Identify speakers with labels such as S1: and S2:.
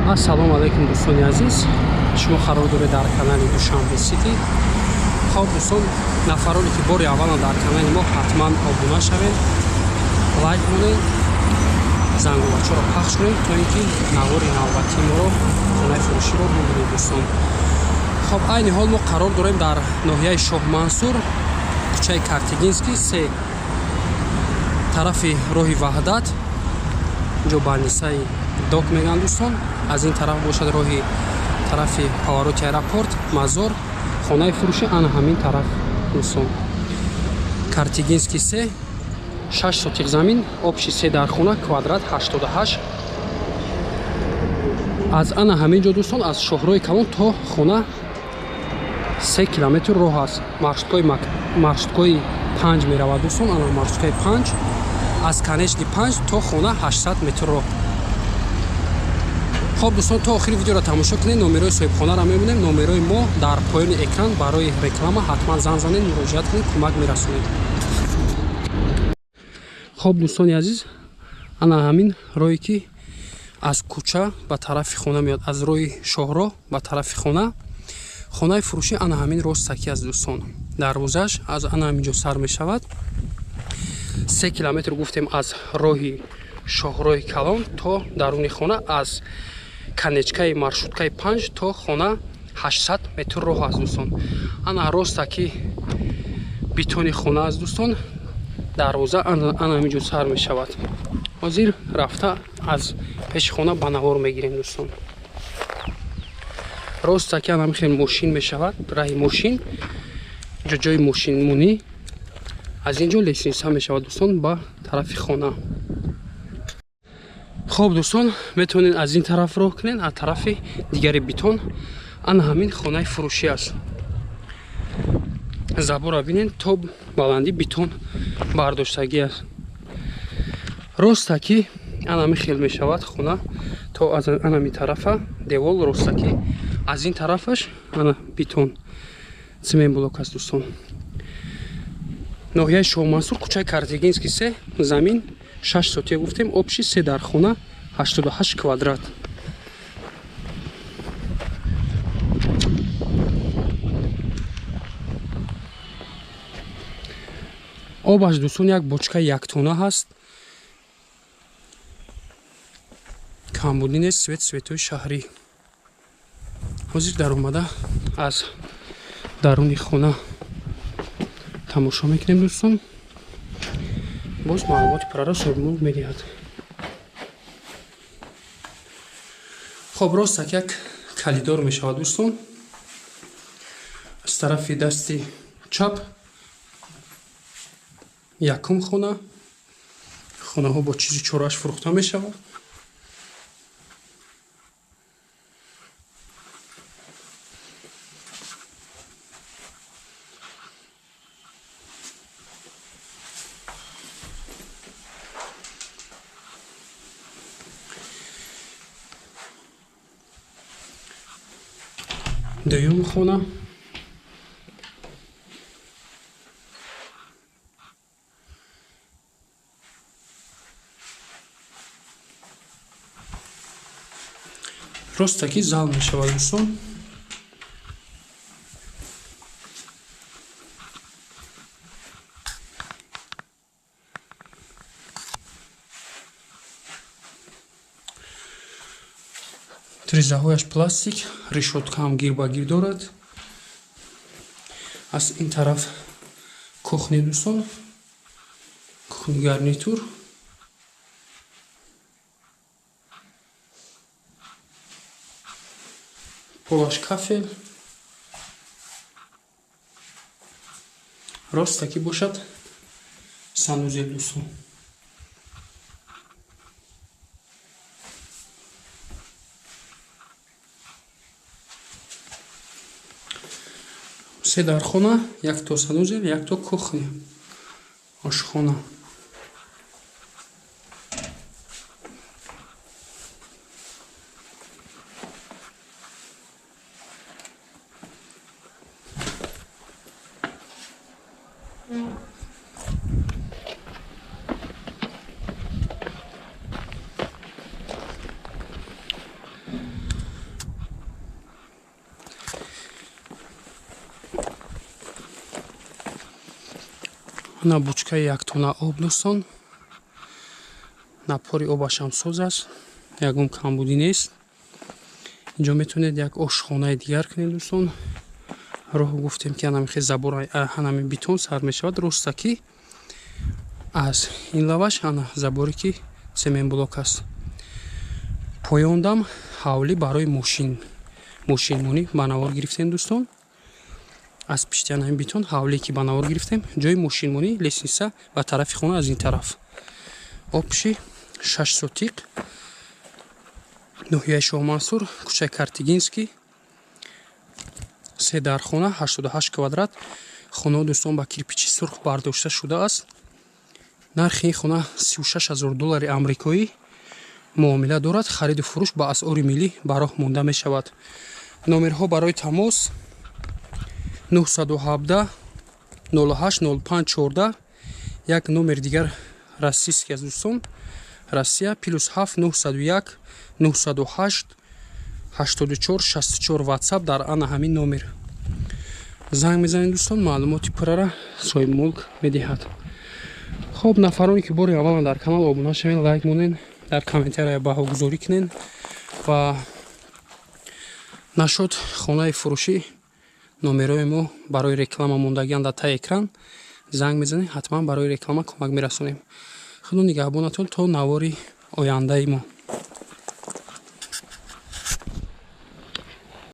S1: Ассалому алайкум дӯстони азиз, шумо қарор доред дар канали Душанбе Сити. Хоб дӯстон, нафароне ки бори аввалан дар канали мо, ҳатман обуна шавед, лайк монед, зангулачаро пахш кунед, то ин ки навори навбатии моро, хонаи фурӯширо бубинед дӯстон. Хоб, айни ҳол мо қарор дорем дар ноҳияи Шоҳмансур, кӯчаи Картигинский 3, тарафи роҳи Ваҳдат. Инҷо больницаи Док мегӯянд дӯстон. Аз ин тараф бошад роҳи тарафи повороти аэропорт, Мазор, хонаи фурӯшӣ ана ҳамин тараф дӯстон. Картигинский 3, 6 сотих замин, общий 3 дар хона, квадрат 88. Аз ана ҳамин ҷо дӯстон, аз шоҳрои калон то хона 3 километр роҳ аст. Маршруткои 5 меравад дӯстон, ана маршруткаи 5, аз конечный 5 то хона 800 метр роҳ. Хоб дӯстон, то охири видеоро тамошо кунед, номерои соҳибхонаро мебинем. Номерои мо дар поёни экран барои реклама, ҳатман занг занед, муроҷиат кунед, кӯмак мерасонед. Хоб дӯстони азиз, ана ҳамин роҳе ки аз кӯча ба тарафи хона меояд, аз роҳи шоҳроҳ ба тарафи хона, хонаи фурӯшӣ ана ҳамин ростакӣ аст дӯстон. Дарвозааш аз ана ҳамин ҷо сар мешавад. 3 километр гуфтем аз роҳи шоҳроҳи калон то даруни хона, аз конечкаи маршруткаи 5 то хона 800 метр роҳ аст дӯстон. Ана ростаки битони хона аст дӯстон, дарвоза ана ҳамин ҷо сар мешавад. Ҳозир рафта аз пеши хона ба навор мегирем дӯстон. Ростаки ана ҳамин хел мошин мешавад, раҳи мошин, инҷо ҷои мошинмонӣ, аз ин ҷо лестница мешавад дӯстон ба тарафи хона. Хоб дӯстон, метавонед аз ин тараф роҳ кунед, аз тарафи дигари битон. Ана ҳамин хонаи фурӯшӣ аст. Забора бинед, то баландӣ битон бардоштагӣ аст. Ростакӣ ана ҳамин хел мешавад хона, то аз ана ҳамин тарафа девол ростакӣ, аз ин тарафаш ана битон цемент блок аст дӯстон. Ноҳияи Шоҳмансур, кӯчаи Картигинский 3, замин 6 сотия гуфтем, общий 3 дар хона, 88 квадрат. Обаш дӯстон як бочкаи яктона ҳаст, камбудӣ нест, свет светҳои шаҳрӣ. Ҳозир даромада аз даруни хона тамошо мекунем дӯстон. Боз маълумоти пурраро соҳибмулк медиҳад. Хоб, ростак як калидор мешавад дӯстон. Аз тарафи дасти чап якум хона, хонаҳо бо чизи чорааш фурӯхта мешавад. Дуюм хона, ростаки зал мешавад дӯстон. Трезаҳояш пластик, решётка ҳам гир ба гир дорад. Аз ин тараф кухни дӯстон, кухни гарнитур. Полаш кафел. Ростаки бошад санузел дӯстон. Се дар хона, якто санузел, якто кухня, ошхона. На бучкаи яктона об, дӯстон, напори обашам соз аст, ягон камбудӣ нест. Инҷо метавонед як ошхонаи дигар кунед, дӯстон. Роҳ гуфтем, ки анами забор, анами бетон сар мешавад ростакӣ. Аз ин лаваш ана заборе, ки цементблок аст. Поёндам ҳавлӣ барои мошинмонӣ ба навор гирифтем, дӯстон. Аз пишти анами бетон ҳавлие, ки ба навор гирифтем, ҷои мошинмонӣ, лестница ба тарафи хона аз ин тараф. Общий 6 сотиқ, ноҳияи Шоҳмансур, кӯчаи Картигинский, се дархона, 88 квадрат. Хонао, дӯстон, ба кирпичи сурх бардошта шудааст. Нархи ин хона 36 ҳазор доллари амрикоӣ, муомила дорад. Хариду фурӯш ба асъори миллӣ ба роҳ монда мешавад. Номерҳо барои тамос: 917 08 05 14. Як номер дигар российский аст, дӯстон, Россия: +7 901 908 84 64. Ватсап дар ана ҳамин номер занг мезанед, дӯстон, маълумоти пуррара соҳибмулк медиҳад. Хоб, нафароне, ки бори аввалан дар канал, обуна шавед, лайк монед, дар комментария баҳогузорӣ кунед. Ва нашуд хонаи фурӯшӣ, номерои мо барои реклама мондагиан дар таи экран, занг мезанед, ҳатман барои реклама кӯмак мерасонем. Худо нигаҳбонатон то навори ояндаи мо.